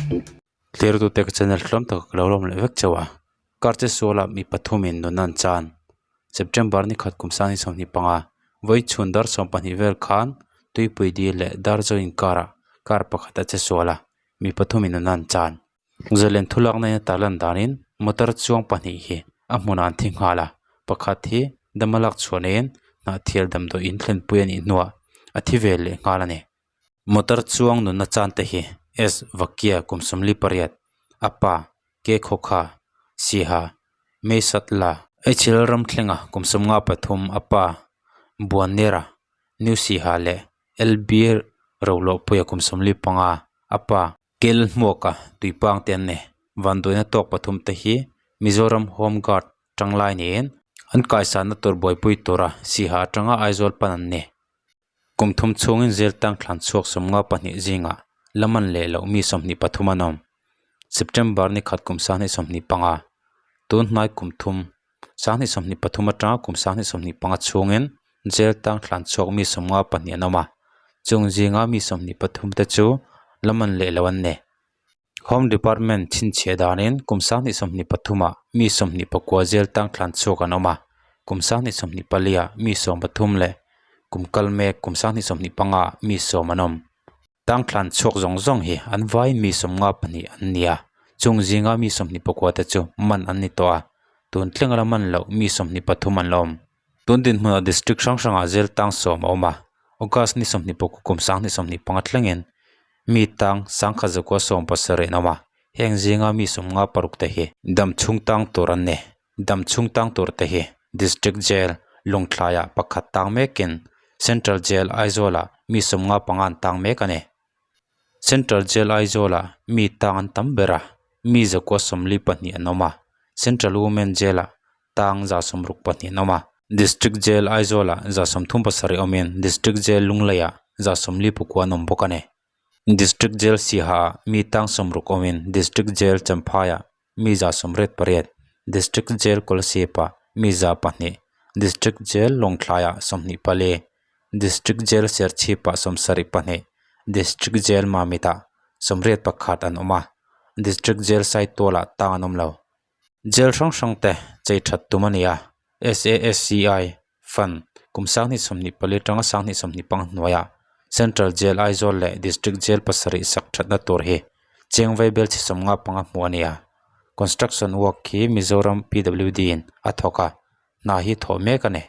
Thlir tute ka channel hlawm tak ka lo lawm leh vek chauh a car che sual ah mi pathum in nun an chan September ni khat kum sang ni 25 vawi chhun dar 12 vel khan tuipui dil leh darzo inkar ah car pakhat a che sual a mi pathum in nun an chan zalen thulak na in a tarlan danin motor chuang pahnih hi a hmunah an thi nghal a pakhat hi dama lak chhuah niin hnahthial damdawi in thlenpui a nih hnuah a thi ve leh nghal a ni. Motor chuang nunna chan te hi S Vakia kum 48, a pa K Khawkha, Siha, Meisatla, Eichhil ram thlenga kum 53, a pa Buannera, New Siha leh LB Roluahpuia kum 45, a pa Kel Hmuaka tuipang te an ni. Vanduaina tawk pathum te hi Mizoram Home Guard tanglai niin an kaisanna tur buaipui tura Siha atanga Aizawl pan an ni. Kum thum chhungin zel tang thlan chhuak 52 zingah laman leh loh mi 23 an awm. September ni khat kum 2025, tun hnai kum thum, 2023 atanga kum 2025 chhungin jail tang thlan chhuak mi 52 an awm a, chung zinga mi 23 te chu laman leh loh an ni. Home Department chhinchhiah danin kum 2023 ah mi 29 jail tang thlan chhuak an awm a, kum 2024 ah mi 13 leh kum kal mek kum 2025 ah mi 10 an awm. Tang thlan chhuak zawng zawng hi an vai mi 52 an ni a, chung zinga mi 24 te chu man an ni tawh a, tun tlenga la man loh mi 23 an la awm. Tun dinhmunah district hrang hrangah jail tang sawm a awm a, August ni 24 kum 2025 thlengin mi tang sangkhat zakua sawm pasarih an awm a, heng zinga mi 56 te hi dam chhung tang tur an ni. Dam chhung tang tur te hi District Jail Lawngtlaiah pakhat tang mekin Central Jail Aizawlah mi 55 an tang mek a ni. Central Jail Aizawlah mi tang an tam ber a, mi zakua 42 an awm a, Central Women Jail-ah tang 62 an awm a. District Jail Aizawlah 37 awmin District Jail Lungleiah 49 an awm bawk a ni. District Jail Sihaah mi tang 60 awmin District Jail Champhaiah mi 88, District Jail Kolasib-ah mi 2, District Jail Lawngtlaiah 24, District Jail Serchhip-ah 72, District Jail Mamit-ah 81 an awm a, District Jail Saitual-ah tang an awm lo. Jail hrang hrang te chei that tum a ni a, SASCI Fund kum 2024 atanga 2025 hnuaiah Central Jail Aizawl leh District Jail pasarih sak thatna tur hi cheng vaibel chi 55 hmuh a ni a, Construction work hi Mizoram PWD in a thawk a, hna hi thawh mek a ni.